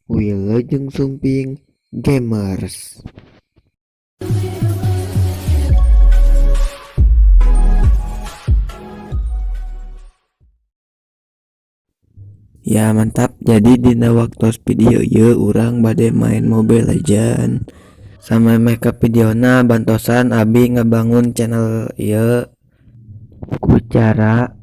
Wilujeng Sumping Gamers. Ya mantap, jadi dina waktu video ieu urang bade main Mobile Legend. Sama make videona bantosan abi ngabangun channel ieu ku cara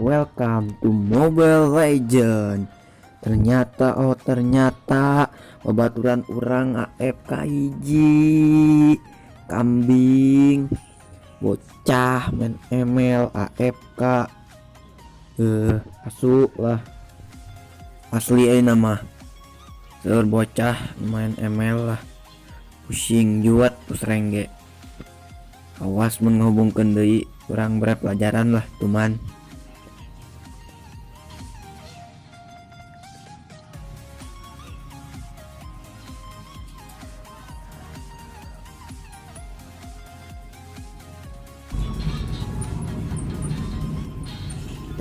Welcome to Mobile Legend. Ternyata, oh ternyata babaturan urang AFK hiji kambing bocah main ML AFK, asu lah asli ayeuna mah. Seueur bocah main ML lah, pusing juat pusreng ge. Awas mun ngahubungkeun deui, urang bere pelajaran lah tuman.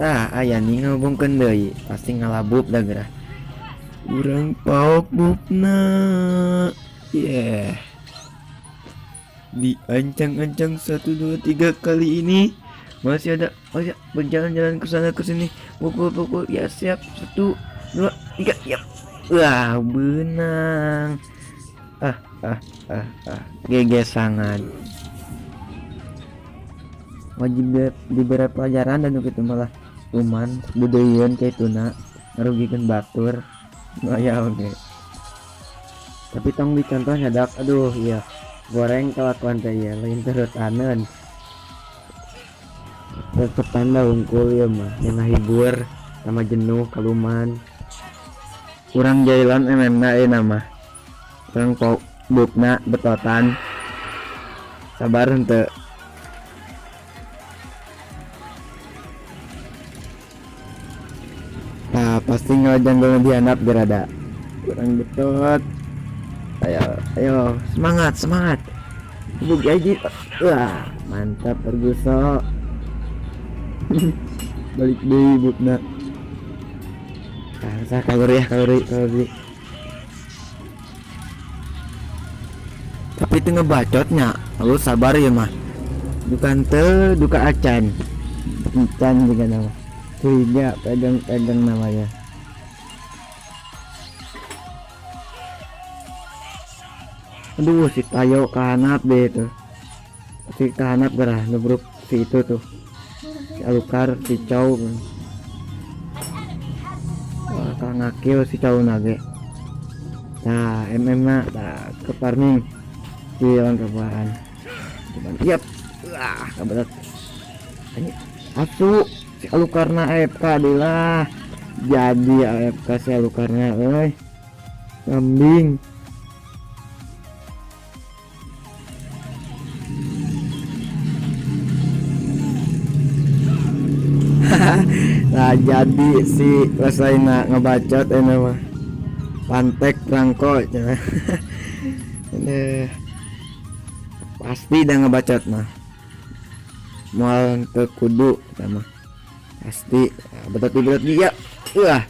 Tah aya nih ngahubungkeun deui, pasti ngalabub dah geura. Urang paok bubna. Yeah. Diancang-ancang 1 2 3 kali ini masih ada, masih berjalan-jalan ke sana ke sini, pukul-pukul ya, siap 1 2 3 ya. Wah, benang. Ah ah ah ah, GG sangat. Wajib diberi pelajaran dan gitu malah cuman budayaeun kayak tuna ngarugikeun batur. Nah, ya oke. Tapi tong dicontoh nyadak, aduh iya goreng kelakuan teh ya lain terus anen. Tetep tanda unggul ya mah yang ngahibur sama jenuh kaluman. Kurang jailan MM na ieu nama. Kurang pok bukna betotan. Sabar henteu. Nah, pasti ngelajang dihandap gerada. Kurang betot. Ayo, ayo, semangat, semangat. Buk aja. Wah, mantap Perguso. Balik deui bukna. Nah, saya kalori ya, kalori, kalori. Tapi itu ngebacotnya. Lu sabar ya mah. Bukan teu duka acan. Acan juga nama. Curiga pegang-pegang namanya. Aduh, si Tayo kahanap deh itu. Si kahanap gerah nubruk si itu tuh. Si Alukar, si Chow. Wah, ngakil si Chow nage. Nah, MM na, nah, ke farming. Hilang kapan. Cuman yap. Wah, keberat. Ini asu si Alukarna AFK lah. Jadi AFK si Alukarna euy. Kambing. Nah, jadi si Leslaina ngebacot ini mah. Pantek rangko cenah. Ini pasti dah ngebacot mah. Moal ke kudu sama. Pasti betul betul dia. Wah.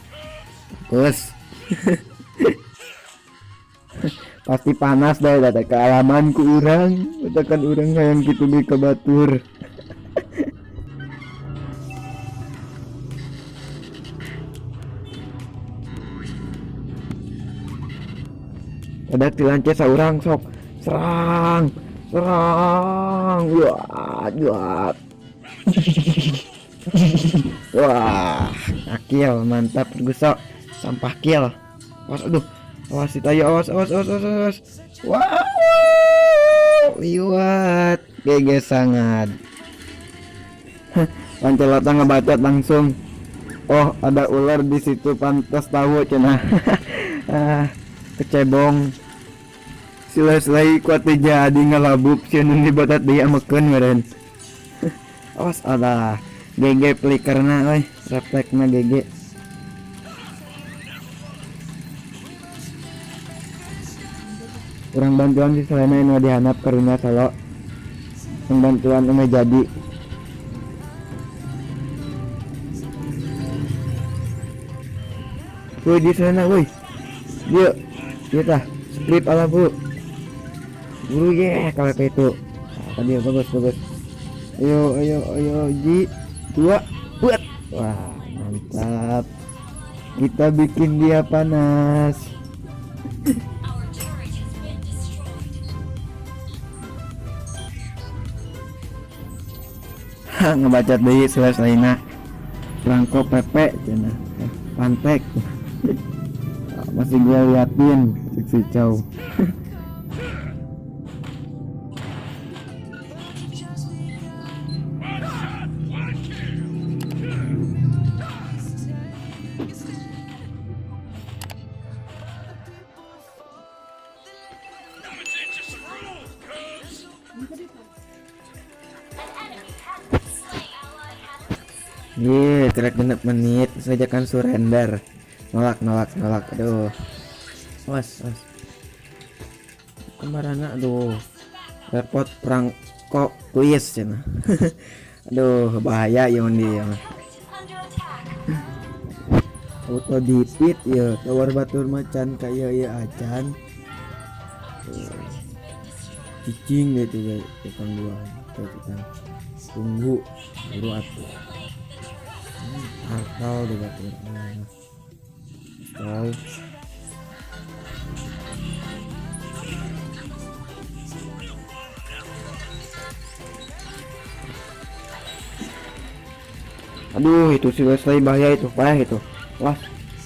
Bagus. Pasti panas dah data kealaman ku urang, ucapan urang hayang kitu deui ka batur. Ada dilance saurang sok. Serang, serang. Wah, wah. Wah, akil mantap gusok. Sampah kill. Awas, aduh. Awas Tayo, awas, awas, awas, awas, awas. Wow, liwat. GG sangat. Lancelot ngebacot langsung. Oh, ada ular di situ, pantas tahu cenah. Kecebong. Si Leslie kuat jadi ngelabuk sieun dibatat deui amekeun meureun. Awas ada GG flickerna euy, refleksna GG. Kurang bantuan si Selena ini dihanap karunya solo. Kurang bantuan ini jadi. Woi di sana woi. Dia dia tah script ala bu. Buru ye kalau itu. Nah, tadi bagus bagus. Ayo ayo ayo Ji 2 buat. Wah, mantap. Kita bikin dia panas. Ngebaca deui selesai Franco Pepe cenah. Pantek. Masih gue liatin si Chow. Ye, trek genep menit saja kan surrender. Nolak nolak nolak. Aduh. Was, was. Kemana aduh. Repot perang kok kuis cenah. Aduh, bahaya ya dia. Auto dipit ya, tawar batur macan kaya ya acan. Cicing deh tuh guys, tukang dua. Tuh kita tunggu buru atuh. Atau deh batur. Tahu. Aduh, itu si Wesley bahaya itu, payah itu. Wah,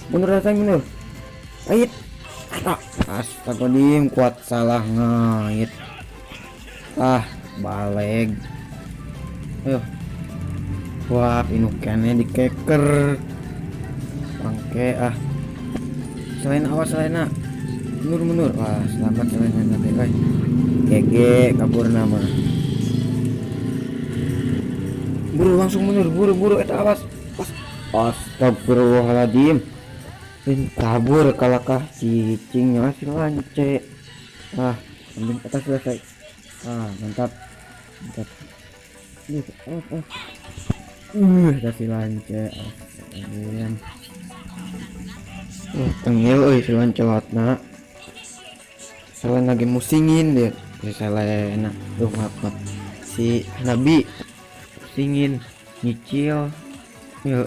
mundur rasanya mundur. Ait. Astagfirullahaladzim, kuat salah ngait. Ah, balik. Ayo. Wah, pinukannya dikeker. Bangke ah. Selain awas Selena. Mundur mundur. Wah, selamat Selena nanti, guys. GG kabur nama. Buru langsung mundur, buru buru eta awas. Astagfirullahaladzim. Ini kabur kalakah cicingnya masih lance. Ah, ambil atas selesai. Ah, mantap. Mantap. Kasih lance. Astagfirullahaladzim. Tengil euy si lancelotna. Selen lagi musingin dia. Si Selena. Duh, maaf, maaf. Si Nabi musingin, nyicil. Ya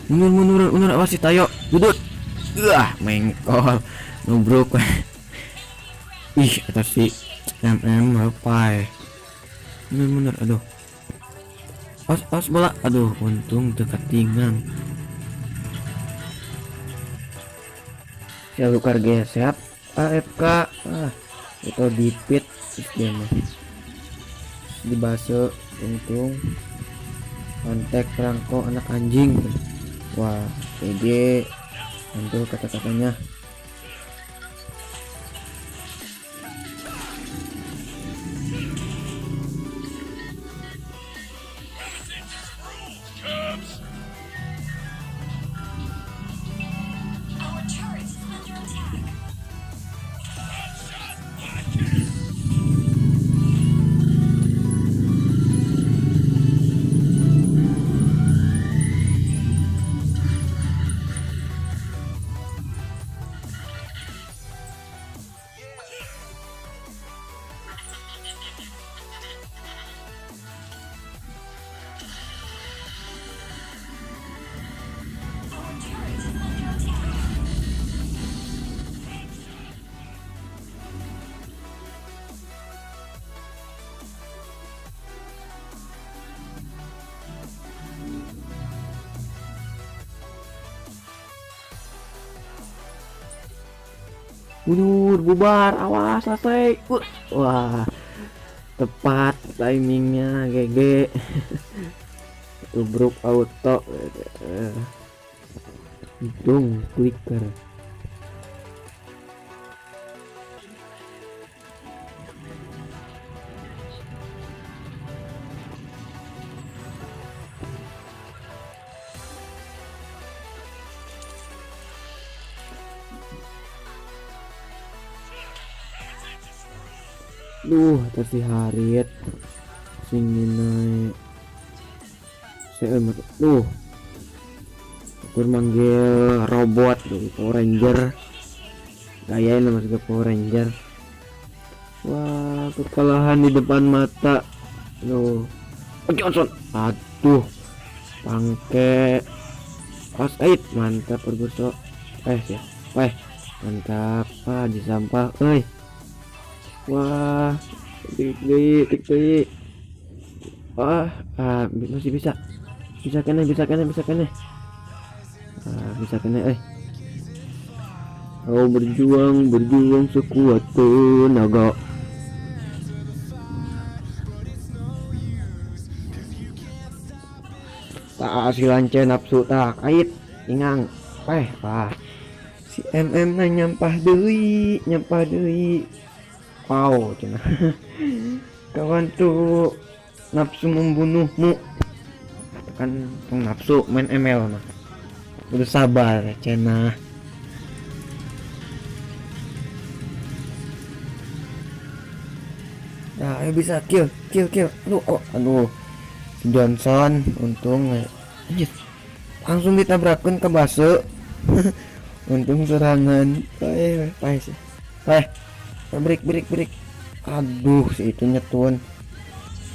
Mundur mundur mundur awas si Tayo. Dudut. Wah, mengkol. Nubruk. Ih, atas si MM lepai. Mundur mundur aduh. Awas awas bola. Aduh, untung dekat tingang. Si Alukar geser AFK. Ah, itu dipit dia mah. Dibasuh untung. Kontak perangko anak anjing. Wah, PG mantul kata-katanya. Mundur, bubar, awas selesai. Wah, tepat timingnya, GG. Tubruk auto. Hitung clicker. Duh, terus si Harit sing naik. Saya duh. Aku manggil robot tuh, Power Ranger. Gayanya masuk ke Power Ranger. Wah, kekalahan di depan mata. Duh. Oh, Johnson. Aduh. Pangke. Pas ait, mantap perguso. Ya. Mantap. Ah, di sampah euy. Wah, tik tik. Wah, masih bisa. Bisa kena. Bisa kena, Kau berjuang sekuat tenaga. Tak si lance nafsu tak kait ingang. Si MM na nyampah deui. Wow, cenah. Kawan tuh nafsu membunuhmu. Kan tong nafsu main ML mah. Udah sabar cenah. Nah, ayo bisa kill. Aduh, aduh. Si Johnson untung anjir. Langsung ditabrakin ke base. Untung serangan. Paeh. Break. Aduh, si itu nyetun.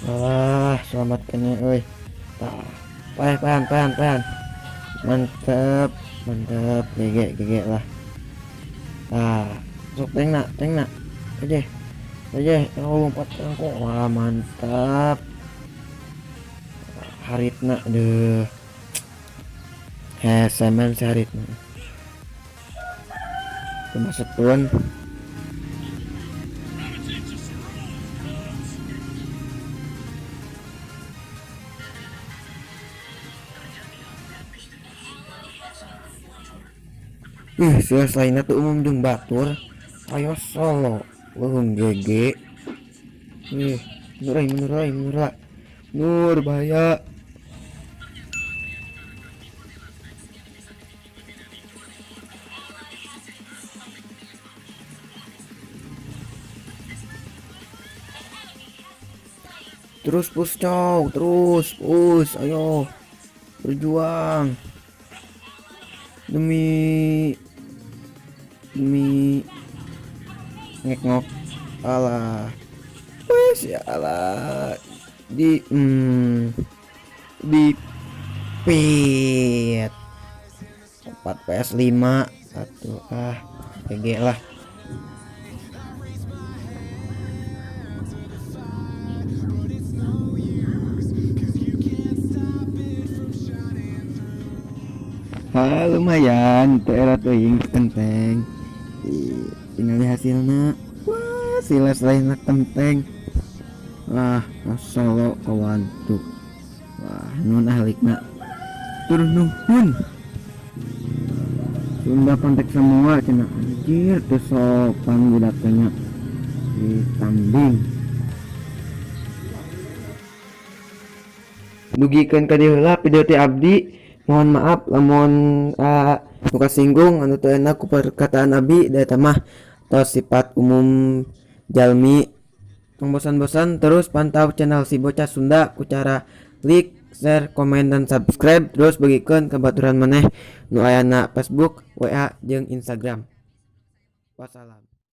Alah, selamatkannya, euy. Tah. Paeh. Mantap. GG lah. Tah, sok teng nak. Aja. Oh, lompat kok. Wah, mantap. Haritna deh. Semen si Haritna. Masuk tuan. Selainnya tuh umum jeung batur. Ayo solo. Leuheung GG. Mundur. Nur bahaya. Terus push cow, terus push, ayo berjuang demi ngek-ngok. Alah, wes ya alah, di pit 4 PS 5 1. GG lah. Lumayan teu era teuing kenteng. Tinggal hasilna. Wah, si lain kenteng. Wah, solo kawan tuh. Wah, nun ahlikna. Tur nuhun. Sunda kontak semua cenah anjir teu sopan budaknya di tanding. Dugikeun ka dieu heula video ti abdi. Mohon maaf lamun nu kasinggung anu teu enak ku perkataan abdi da eta mah tos sifat umum jalmi. Tong bosan-bosan terus pantau channel si bocah Sunda ku cara like, share, komen, dan subscribe. Terus bagikeun ka baturan maneh nu ayana Facebook, WA, jeung Instagram. Wassalam.